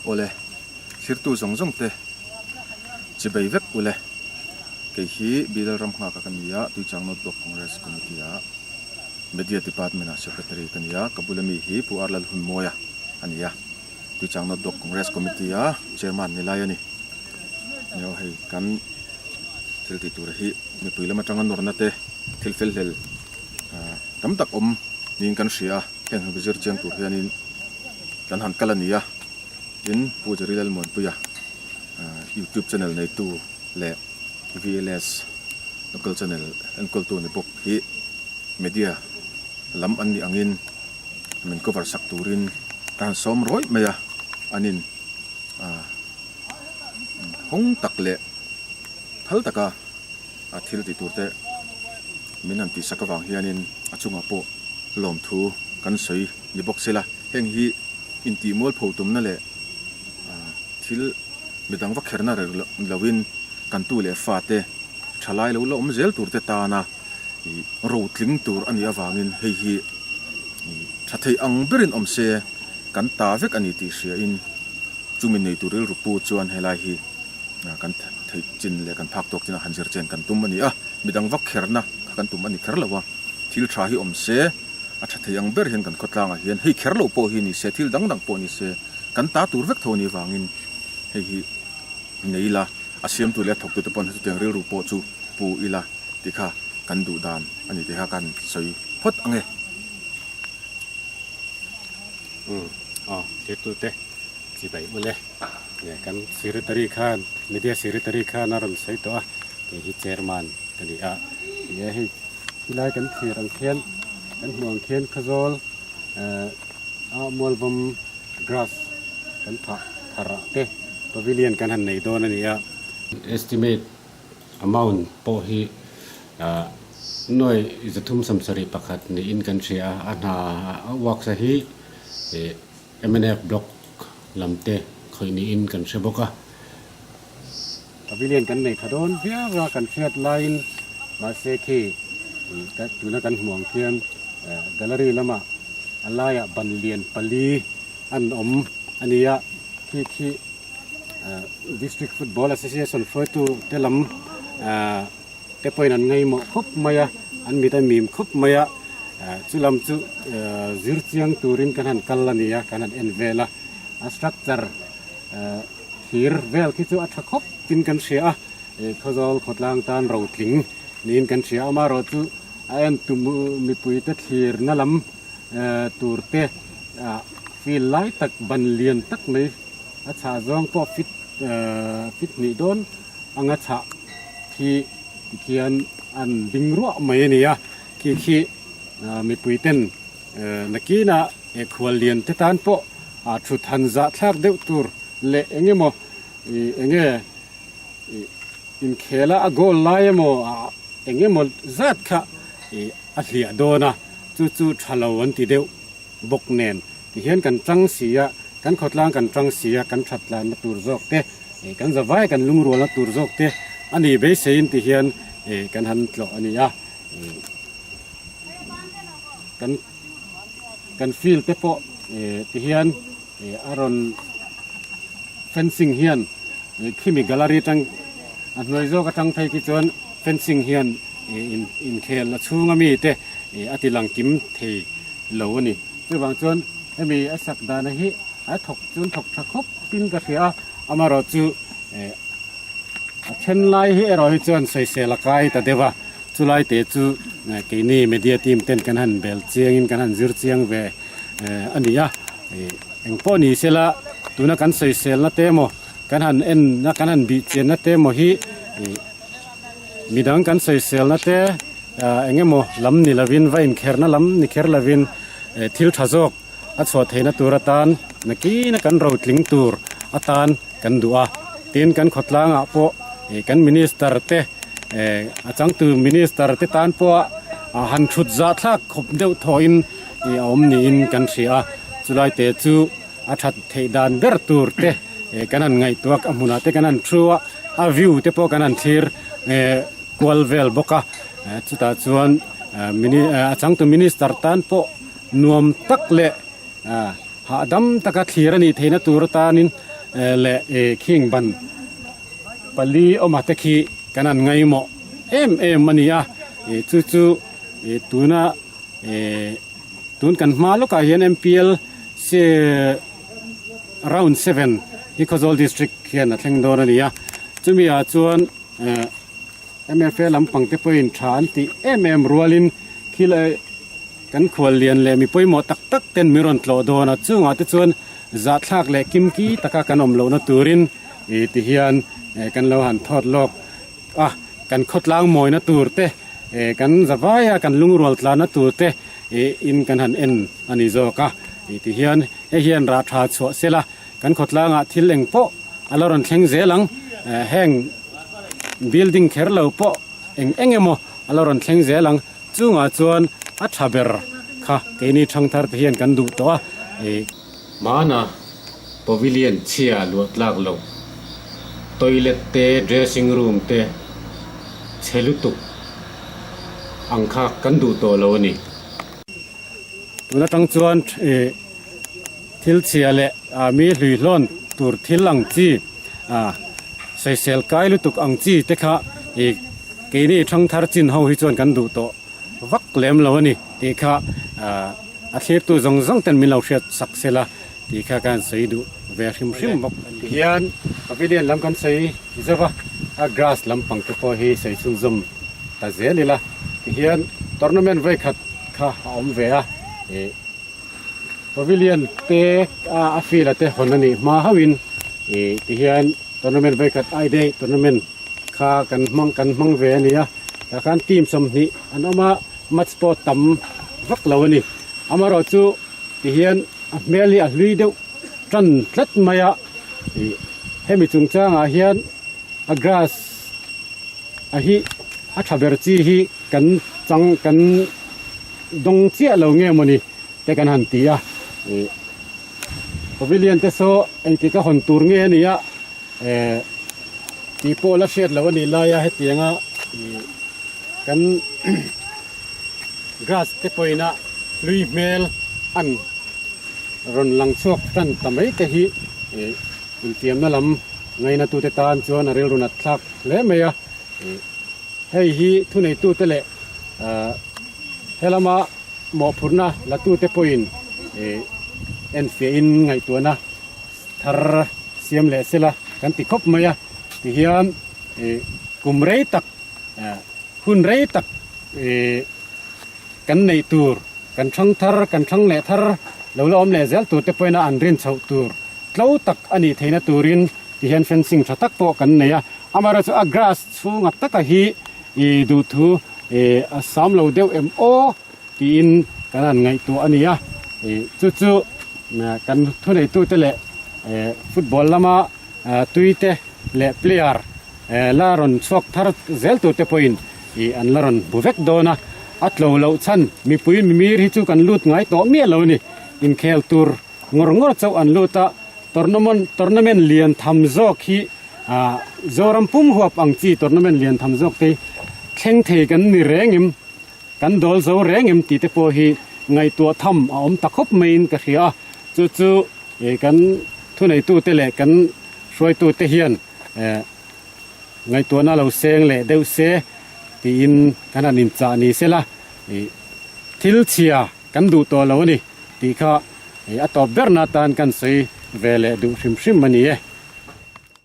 Awle, thirtu zawng zawng te chibei vek ule. Kei hi Bilal Ramnghaka ka ni a, Tuichang North Block Congress Committee ah Media Department ah Secretary ka ni a, ka bula mi hi Pu Arlal Hunmawia a ni a, Tuichang North Block Congress Committee a Chairman ni lai a ni. Nio hei kan thil tih tur hi mipui lam atanga nawrna te thil fel hlel tam tak awm niin kan hria a, heng hnu zir chiang tur hianin kan han kal a ni a, tin Pu Jerry Lalmuanpuia YouTube channel neitu leh VLS local channel enkawltu ni bawk hi media lam an nih angin min cover sak turin ka han sawm rawih mai a, an in hawng tak leh phal taka a thil tih tur te min han tihsak avang hianin a chungah pawh lawmthu kan sawi ni bawk sela, heng hi intih mualpho tumna leh thil midang va kherna reng loin kan tu leh fate thalai lo la awm zel tur te tana rotling tur a nih avangin hei hi tha thei ang berin awm se kan ta vek a ni tih hriain chumi neitu rilru pu chuan helai hi kan theih chin leh kan phak tawk chinah han zir chen kan tum a ni a, midang vak kherna kha kan tum a ni kher lo a, thil tha hi awm se a tha thei ang ber hian kan khawtlangah hian hei kher lo pawh hi ni se thil dang dang pawh ni se kan ta tur vek tho a nih vangin hei hi nei ila a siamtu leh a thawktute pawn chutiang rilru pawh chu pu ila tih kha kan duh dan a ni tih kha kan sawi phawt ang e. Umm aw thirtute chibai ule kan secretary khan media secretary khan a rawn sawi tawh a kei hi chairman ka ni a nia hei helai kan thlir ang khian kan hmuh ang khian khawzawl eh a mualvawm grass kan phah thar ah te pavilion kan han nei dawn a ni a estimate amount pawh hi ah nuai 331 niin kan hria a a hna a works a hi eh. Mnf block lam te khawih niin kan hre bawk a. Pavilion kan nei tha dawn viau a kan hriat laiin mahse khi tuna kan hmuh ang khian gallery lamah a laiah ban lian pali an awm a ni a, khi khi District Football Association hruaitu te lam te pawhin an ngaimawh khawp mai a, an mit a mim khawp mai a, chu lam chu zir chiang turin kan han kal a ni a, kan han en vel a, a structure thir vel khi chu a tha khawp tin kan hria a, Khawzawl khawtlang tan rotling niin kan hria a, amaherawh chu a en tum mipui te thlirna lam tur te field lai tak ban lian tak mai a chhah zawng pawh fit fit hnih dawn anga chhah khi tikhian an ding ruah mai a ni a, khi khi mipui ten nakinah he khual lian te tan pawh thut han zah thlak deuh tur leh eng emaw ih eng nge ih inkhel a a goal lai emaw eng emaw zat kha ih a hliah dawn a, chu chu tha lo an ti deuh bawk nen tihian kan tang si a, kan khawtlang kan tang si a, kan that tlanna tur zawk te, kan zavai kan lungrualna tur zawk te a ni beiseiin tihian kan han tlawh a ni a, kan kan field te pawh tihian a rawn fencing hian khimi gallery atang a hnuai zawk atang phei khi chuan fencing hian inkhel a chhunga mi te a ti lang kim thei lo a ni. Chuvang chuan hemi a sak dana hi a thawk chuan thawk tha khawp in ka hria a, amaherawh chu a then lai hi erawh hi chuan sawisel a kai ta deuh a, chulai te chu keini media team ten kan han bel chiang in kan han zir chiang ve a ni a, engpawh ni sela tuna kan sawisel na te emaw kan han en na kan han bih chian na te emaw hi midang kan sawisel na te. Eng emaw lam ni lovin va inkherna lam ni kher lovin thil tha zawk a chhuah theihna tur atan nakina kan rotling tur atan kan duh a, tin kan khawtlangah pawh kan minister te a changtu minister te tan pawha han thut zah thlak khawp deuh thawhin a awm niin kan hria a, chulai te chu a that theih dan ber tur te kan han ngaihtuah a hmunah te kan han thu a, a view te pawh kan han thlir. Kual vel bawk a, chutah chuan a changtu minister tan pawh nuam tak leh hahdam taka thlir a nih theihna tur atanin leh khing ban pali awma te khi kan han ngaimawh em em a ni a, chu chu tuna tun kan hma lawkah hian M_P_L round seven hi Khawzawl district hian a thleng dawn a ni a, chumi ah chuan M_F_A lampang te pawhin tha an tih em em rualin thil Kan khual lian leh mi pawimawh tak tak ten min rawn tlawh dawn a, chungah te chuan zahthlak leh kimki taka kan awm lohna turin ih ti hian kan lo han thawt lawk a, kan khawtlang mawina tur te ih kan zavaia kan lungrual tlanna tur te ih in kan han en a ni zawk a, ih ti hian hei hian rah tha chhuah sela kan khawtlangah thil eng pawh a la rawn thleng zel ang, heng building kher lo pawh eng eng emaw a la rawn thleng zel ang. Chungah chuan a tha ber kha keini thangthar te hian kan duh tawh a, ih. Hmana pavilion chhia luah tlak lo, toilet te, dressing room te chhe lutuk ang kha kan duh tawh lo a ni. Tun atang chuan ih thil chhia leh mi hlui hlawn tur thil ang chi ah sawisel kai lutuk ang chi te kha ih keini thangthar chin ho hi chuan kan duh tawh vak lem lo a ni tih kha ah a thlirtu zawng zawng ten min lo hriat sak sela tih kha ka han sawi duh ve hrim hrim bawk a ni. Tihian pavilion lam kan sawi zauh a, a grass lampang te pawh hi sawi chhunzawm ta zel ila tihian tournament vawikhat kha a awm ve a ih pavilion te a field a te hawn a nih hma hauhin ih tihian tournament vawikhat ai daih tournament kha kan hmang kan hmang ve a ni a tah khan team 20 an awm a match pawh tam vak lo a ni amaherawh chu tihian a hmel hi a hlui deuh tan tlat mai a ih hemi chungchangah hian a grass a hi a tha ber chi hi kan chang kan dawng chiah lo nge mawni te kan han ti a ih pavilion te saw engtik a hawn tur nge a ni a eh tih pawh la hriat loh a nih lai a hetiang a ih kan grass te pawhin a hlui hmel an rawn lang chhuak tan ta mai te hi ih infiamna lam ngainatute tan chuan a rilru nat thlak hle mai a ih hei hi thuneitute leh ah helama mawhphurhna latute pawhin ih enfiahin ngaihtuahna thar siam leh sela kan ti khawp mai a tihian ih kum rei tak ah hun rei tak ih kan neih tur kan thang thar kan thang leh thar lo la awm leh zel tur te pawhin a an rin chhoh tur tlo tak a nih theihna turin tihian fencing tha tak pawh kan nei a, amaherawhchu a grass chhunga taka hi ih duhthu ih a sam lo deuh em aw tiin kan han ngaihtuah a ni a, ih chu chu kan thuneitute leh eh football lama tui te leh player eh la rawn chhuak thar zel tur te pawhin ih an la rawn hmu vek dawn a, a tlo loh chhan mipui mimir hi chu kan lut ngai tawh miah lo a ni, inkhel tur. Ngawr ngawr chauh an lut a, tournament tournament lian tham zawk hi ah Zoram pum huap ang chi tournament lian tham zawk te hi thleng thei kan ni reng em, kan dawl zo reng em tih te pawh hi ngaihtuah tham a awm ta khawp maiin ka hria a, chu chu ih kan thuneitute leh kan hruaitute hian eh ngaihtuahna lo seng leh deuh se tiin kan han inchah ni sela ih thil chhia Kan duh tawh lo a ni tih kha a tawp berna atan kan sawi ve leh duh hrim hrim a ni e.